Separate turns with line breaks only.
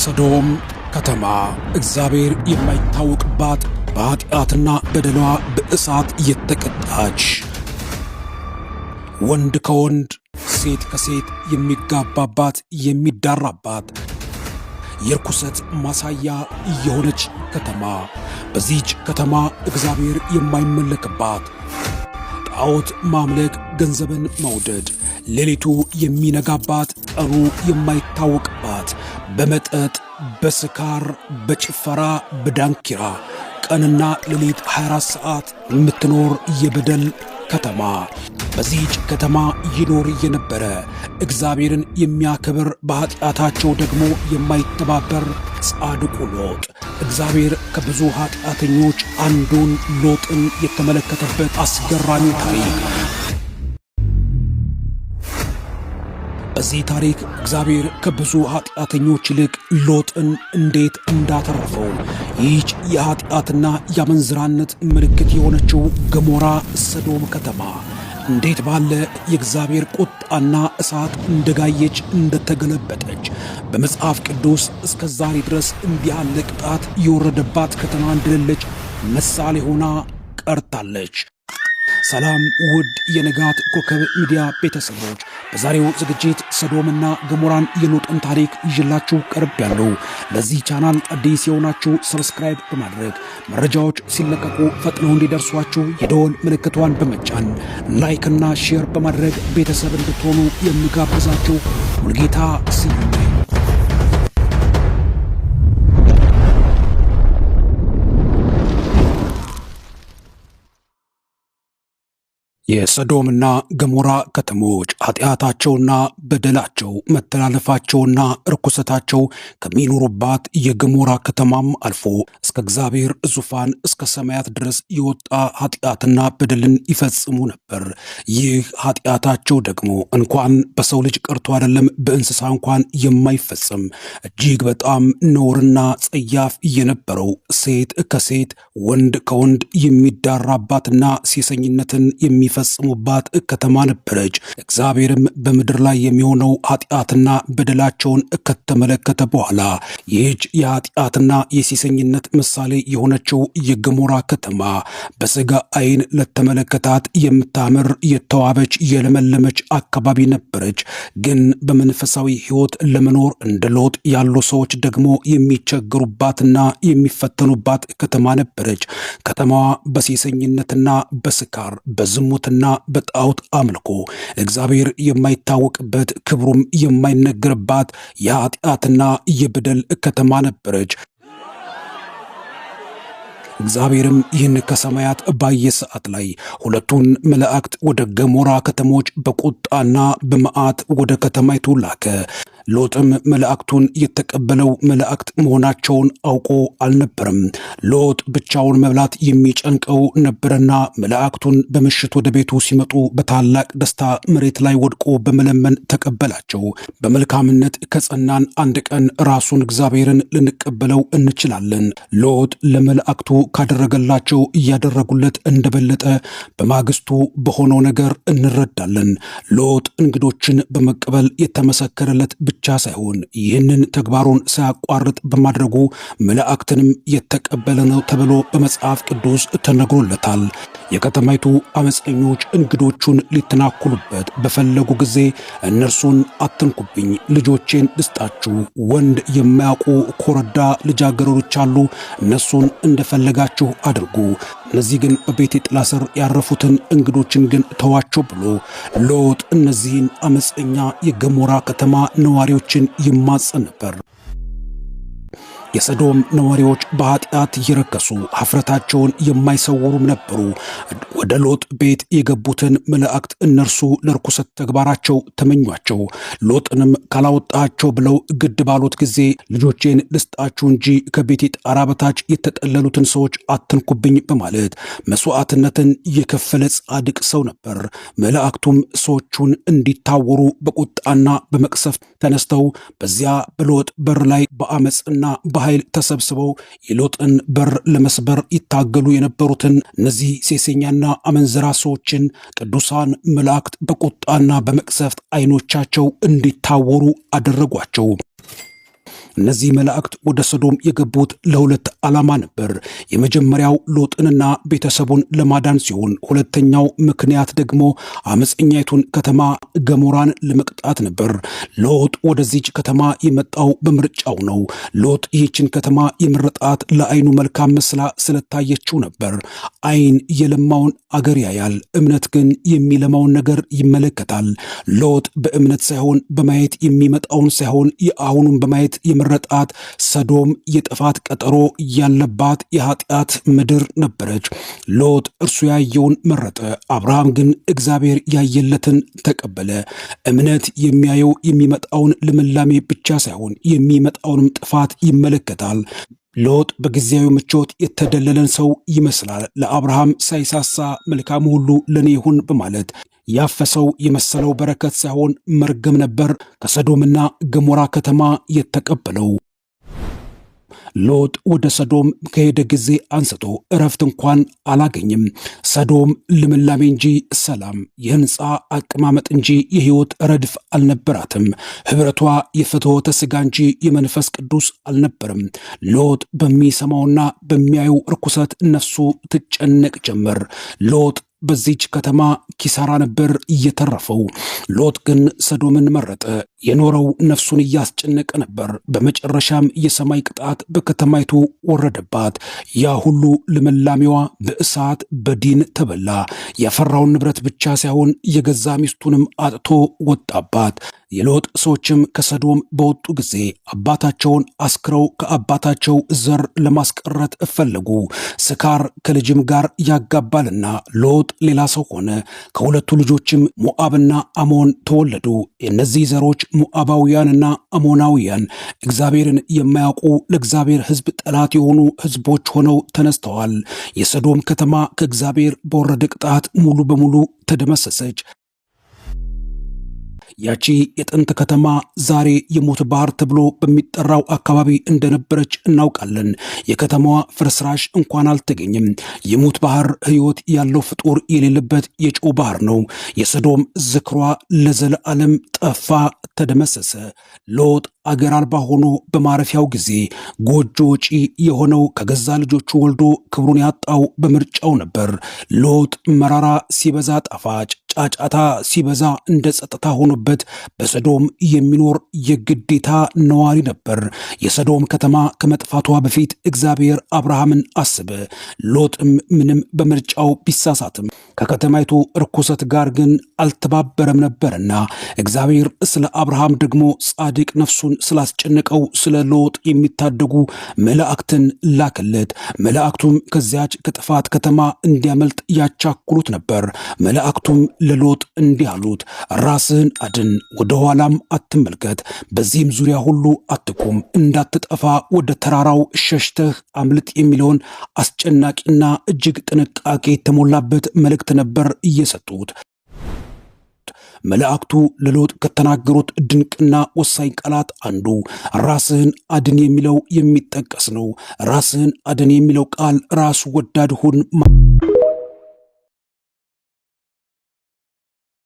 ሰዶም ከተማ እግዚአብሔር የማይታወቅባት በኃጢአትና በደሏ በእሳት የተቀጣች፣ ወንድ ከወንድ ሴት ከሴት የሚጋባባት የሚዳራባት የርኩሰት ማሳያ የሆነች ከተማ። በዚህች ከተማ እግዚአብሔር የማይመለክባት፣ ጣዖት ማምለክ፣ ገንዘብን መውደድ፣ ሌሊቱ የሚነጋባት ቀኑ የማይታወቅባት፣ በመጠጥ በስካር በጭፈራ በዳንኪራ ቀንና ሌሊት 24 ሰዓት የምትኖር የበደል ከተማ። በዚህች ከተማ ይኖር የነበረ እግዚአብሔርን የሚያከብር በኃጢአታቸው ደግሞ የማይተባበር ጻድቁ ሎጥ፣ እግዚአብሔር ከብዙ ኃጢአተኞች አንዱን ሎጥን የተመለከተበት አስገራሚው ታሪክ። በዚህ ታሪክ እግዚአብሔር ከብዙ ኃጢአተኞች ይልቅ ሎጥን እንዴት እንዳተረፈው፣ ይህች የኃጢአትና የአመንዝራነት ምልክት የሆነችው ገሞራ ሰዶም ከተማ እንዴት ባለ የእግዚአብሔር ቁጣና እሳት እንደጋየች እንደተገለበጠች፣ በመጽሐፍ ቅዱስ እስከ ዛሬ ድረስ እንዲህ ያለ ቅጣት የወረደባት ከተማ እንደሌለች ምሳሌ ሆና ቀርታለች። ሰላም ውድ የንጋት ኮከብ ሚዲያ ቤተሰቦች፣ በዛሬው ዝግጅት ሰዶምና ገሞራን የሎጥን ታሪክ ይዤላችሁ ቀርቤያለሁ። ለዚህ ቻናል አዲስ የሆናችሁ subscribe በማድረግ፣ መረጃዎች ሲለቀቁ ፈጥነው እንዲደርሷችሁ የደወል ምልክቷን በመጫን፣ like ና share በማድረግ ቤተሰብ እንድትሆኑ የምጋብዛችሁ ሙልጌታ ስዩም ነኝ። የሰዶምና ገሞራ ከተሞች ኃጢአታቸውና በደላቸው፣ መተላለፋቸውና ርኩሰታቸው ከሚኖሩባት የገሞራ ከተማም አልፎ እስከ እግዚአብሔር ዙፋን እስከ ሰማያት ድረስ የወጣ ኃጢአትና በደልን ይፈጽሙ ነበር። ይህ ኃጢአታቸው ደግሞ እንኳን በሰው ልጅ ቀርቶ አይደለም በእንስሳ እንኳን የማይፈጽም እጅግ በጣም ነውርና ጸያፍ የነበረው ሴት ከሴት ወንድ ከወንድ የሚዳራባትና ሴሰኝነትን የሚፈጽሙባት ከተማ ነበረች። እግዚአብሔርም በምድር ላይ የሚሆነው ኃጢአትና በደላቸውን ከተመለከተ በኋላ ይህች የኃጢአትና የሴሰኝነት ምሳሌ የሆነችው የገሞራ ከተማ በስጋ ዓይን ለተመለከታት የምታምር የተዋበች የለመለመች አካባቢ ነበረች። ግን በመንፈሳዊ ሕይወት ለመኖር እንደ ሎጥ ያሉ ሰዎች ደግሞ የሚቸገሩባትና የሚፈተኑባት ከተማ ነበረች። ከተማዋ በሴሰኝነትና በስካር በዝሙትና በጣዖት አምልኮ እግዚአብሔር የማይታወቅበት ክብሩም የማይነገርባት የኃጢአትና የበደል ከተማ ነበረች። እግዚአብሔርም ይህን ከሰማያት ባየ ሰዓት ላይ ሁለቱን መላእክት ወደ ገሞራ ከተሞች በቁጣና በመዓት ወደ ከተማይቱ ላከ። ሎጥም መላእክቱን የተቀበለው መላእክት መሆናቸውን አውቆ አልነበረም። ሎጥ ብቻውን መብላት የሚጨንቀው ነበረና መላእክቱን በምሽት ወደ ቤቱ ሲመጡ በታላቅ ደስታ መሬት ላይ ወድቆ በመለመን ተቀበላቸው። በመልካምነት ከጸናን አንድ ቀን ራሱን እግዚአብሔርን ልንቀበለው እንችላለን። ሎጥ ለመላእክቱ ካደረገላቸው እያደረጉለት እንደበለጠ በማግስቱ በሆነው ነገር እንረዳለን። ሎጥ እንግዶችን በመቀበል የተመሰከረለት ብቻ ሳይሆን ይህንን ተግባሩን ሳያቋርጥ በማድረጉ መላእክትንም የተቀበለ ነው ተብሎ በመጽሐፍ ቅዱስ ተነግሮለታል። የከተማይቱ አመፀኞች እንግዶቹን ሊተናኩሉበት በፈለጉ ጊዜ እነርሱን አትንኩብኝ፣ ልጆቼን ልስጣችሁ፣ ወንድ የማያውቁ ኮረዳ ልጃገረዶች አሉ፣ እነሱን እንደፈለጋችሁ አድርጉ፣ እነዚህ ግን በቤቴ ጥላ ስር ያረፉትን እንግዶችን ግን ተዋቸው ብሎ ሎጥ እነዚህን አመፀኛ የገሞራ ከተማ ነዋሪዎችን ይማጸን ነበር። የሰዶም ነዋሪዎች በኃጢአት እየረከሱ ኀፍረታቸውን የማይሰውሩም ነበሩ። ወደ ሎጥ ቤት የገቡትን መላእክት እነርሱ ለርኩሰት ተግባራቸው ተመኟቸው። ሎጥንም ካላወጣቸው ብለው ግድ ባሉት ጊዜ ልጆቼን ልስጣችሁ እንጂ ከቤቴ ጣራ በታች የተጠለሉትን ሰዎች አትንኩብኝ በማለት መስዋዕትነትን የከፈለ ጻድቅ ሰው ነበር። መላእክቱም ሰዎቹን እንዲታወሩ በቁጣና በመቅሰፍት ተነስተው በዚያ በሎጥ በር ላይ በአመፅና በኃይል ተሰብስበው የሎጥን በር ለመስበር ይታገሉ የነበሩትን እነዚህ ሴሰኛና አመንዝራ ሰዎችን ቅዱሳን መላእክት በቁጣና በመቅሰፍት ዓይኖቻቸው እንዲታወሩ አደረጓቸው። እነዚህ መላእክት ወደ ሰዶም የገቡት ለሁለት ዓላማ ነበር። የመጀመሪያው ሎጥንና ቤተሰቡን ለማዳን ሲሆን፣ ሁለተኛው ምክንያት ደግሞ አመፀኛይቱን ከተማ ገሞራን ለመቅጣት ነበር። ሎጥ ወደዚች ከተማ የመጣው በምርጫው ነው። ሎጥ ይህችን ከተማ የመረጣት ለዓይኑ መልካም መስላ ስለታየችው ነበር። ዓይን የለማውን አገር ያያል፣ እምነት ግን የሚለማውን ነገር ይመለከታል። ሎጥ በእምነት ሳይሆን በማየት የሚመጣውን ሳይሆን የአሁኑን በማየት የመረጣት ሰዶም የጥፋት ቀጠሮ ያለባት የኃጢአት ምድር ነበረች። ሎጥ እርሱ ያየውን መረጠ። አብርሃም ግን እግዚአብሔር ያየለትን ተቀበለ። እምነት የሚያየው የሚመጣውን ልምላሜ ብቻ ሳይሆን የሚመጣውንም ጥፋት ይመለከታል። ሎጥ በጊዜያዊ ምቾት የተደለለን ሰው ይመስላል። ለአብርሃም ሳይሳሳ መልካሙ ሁሉ ለእኔ ይሁን በማለት ያፈሰው የመሰለው በረከት ሳይሆን መርገም ነበር ከሰዶምና ገሞራ ከተማ የተቀበለው። ሎጥ ወደ ሰዶም ከሄደ ጊዜ አንስቶ እረፍት እንኳን አላገኝም። ሰዶም ልምላሜ እንጂ ሰላም፣ የህንፃ አቀማመጥ እንጂ የህይወት ረድፍ አልነበራትም። ህብረቷ የፍትወተ ሥጋ እንጂ የመንፈስ ቅዱስ አልነበረም። ሎጥ በሚሰማውና በሚያየው ርኩሰት ነፍሱ ትጨነቅ ጀመር። ሎጥ በዚች ከተማ ኪሳራ ነበር እየተረፈው። ሎጥ ግን ሰዶምን መረጠ። የኖረው ነፍሱን እያስጨነቀ ነበር። በመጨረሻም የሰማይ ቅጣት በከተማይቱ ወረደባት። ያ ሁሉ ልምላሜዋ በእሳት በዲን ተበላ። ያፈራውን ንብረት ብቻ ሳይሆን የገዛ ሚስቱንም አጥቶ ወጣባት። የሎጥ ሰዎችም ከሰዶም በወጡ ጊዜ አባታቸውን አስክረው ከአባታቸው ዘር ለማስቀረት ፈለጉ። ስካር ከልጅም ጋር ያጋባልና ሎጥ ሌላ ሰው ሆነ። ከሁለቱ ልጆችም ሞዓብና አሞን ተወለዱ። የእነዚህ ዘሮች ሞዓባውያንና አሞናውያን እግዚአብሔርን የማያውቁ ለእግዚአብሔር ሕዝብ ጠላት የሆኑ ሕዝቦች ሆነው ተነስተዋል። የሰዶም ከተማ ከእግዚአብሔር በወረደ ቅጣት ሙሉ በሙሉ ተደመሰሰች። ያቺ የጥንት ከተማ ዛሬ የሞት ባህር ተብሎ በሚጠራው አካባቢ እንደነበረች እናውቃለን። የከተማዋ ፍርስራሽ እንኳን አልተገኘም። የሞት ባህር ሕይወት ያለው ፍጡር የሌለበት የጨው ባህር ነው። የሰዶም ዝክሯ ለዘለዓለም ጠፋ፣ ተደመሰሰ። ሎጥ አገር አልባ ሆኖ በማረፊያው ጊዜ ጎጆ ወጪ የሆነው ከገዛ ልጆቹ ወልዶ ክብሩን ያጣው በምርጫው ነበር። ሎጥ መራራ ሲበዛ ጣፋጭ፣ ጫጫታ ሲበዛ እንደ ጸጥታ ሆኖበት በሰዶም የሚኖር የግዴታ ነዋሪ ነበር። የሰዶም ከተማ ከመጥፋቷ በፊት እግዚአብሔር አብርሃምን አሰበ። ሎጥም ምንም በምርጫው ቢሳሳትም ከከተማይቱ ርኩሰት ጋር ግን አልተባበረም ነበርና እግዚአብሔር ስለ አብርሃም ደግሞ ጻድቅ ነፍሱን ስላስጨነቀው ስለ ሎጥ የሚታደጉ መላእክትን ላከለት። መላእክቱም ከዚያች ከጥፋት ከተማ እንዲያመልጥ ያቻኩሉት ነበር። መላእክቱም ለሎጥ እንዲህ አሉት፣ ራስህን አድን፣ ወደ ኋላም አትመልከት፣ በዚህም ዙሪያ ሁሉ አትቁም፣ እንዳትጠፋ ወደ ተራራው ሸሽተህ አምልጥ የሚለውን አስጨናቂና እጅግ ጥንቃቄ የተሞላበት መልእክት ነበር እየሰጡት። መላእክቱ ለሎጥ ከተናገሩት ድንቅና ወሳኝ ቃላት አንዱ ራስህን አድን የሚለው የሚጠቀስ ነው። ራስህን አድን የሚለው ቃል ራሱ ወዳድ ሁን